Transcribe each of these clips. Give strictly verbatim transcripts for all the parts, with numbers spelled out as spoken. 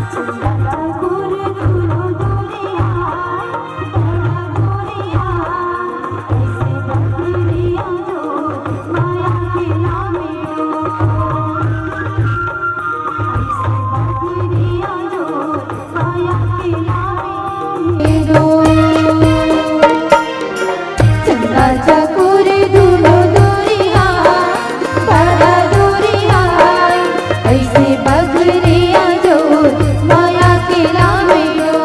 चंदा चकोर दूनो दूरिहा, बड़ा दूरिहा, ऐसे बगरिया जो माया के लामेलो,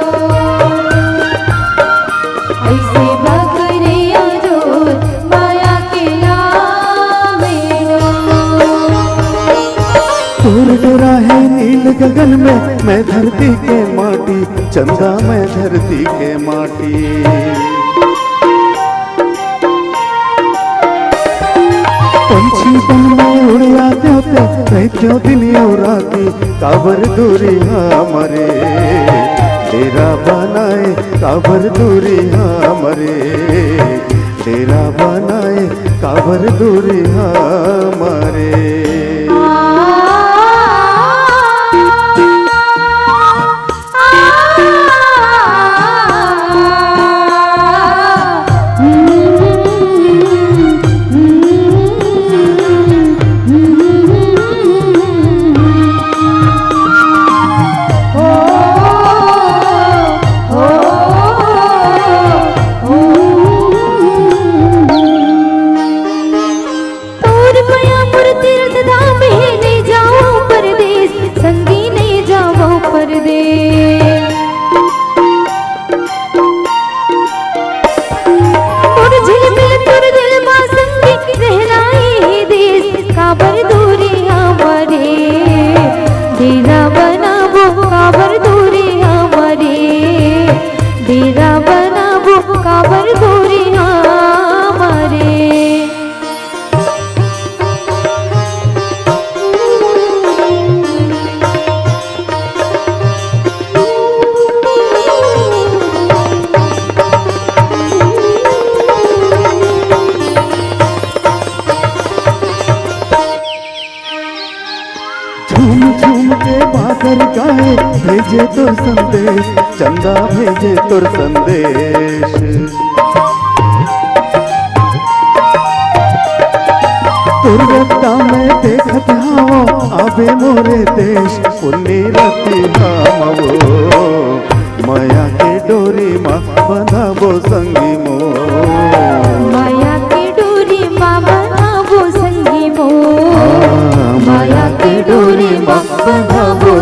ऐसे बगरिया जो माया के लामेलो। तोर डोरा है नील गगन में, मैं धरती के माटी, चंदा मैं धरती के माटी। पंछी बन में उड़िया देते, रहते दिन अउ राती, काबर दूरी हमरे डेरा बनाए, काबर दूरी हमरे डेरा बनाए, काबर दूरी हमरे। तोर मया मोर तीर्थ धाम हे, नइ जावं परदेस, संगी नइ जावं परदेस। मोर झिलमिल तोर दिल मा संगी, रहना इही देस, काबर दूरी हमरे डेरा बनाबो, काबर दूरी हमरे डेरा बनाबो, काबर दूरी हमरे। झूम झूम के बादर गाए, भेजे तोर संदेस, चंदा भेजे तोर संदेस। तोर रद्दा में देखत हावो, आबे मोरे देस, पुन्नी रतिहा म वो, मया के डोरी मा बंधाबो संगी मोर। मया के डोरी मा बंधाबो संगी मोर। हाँ, मया के डोरी मा बंधाबो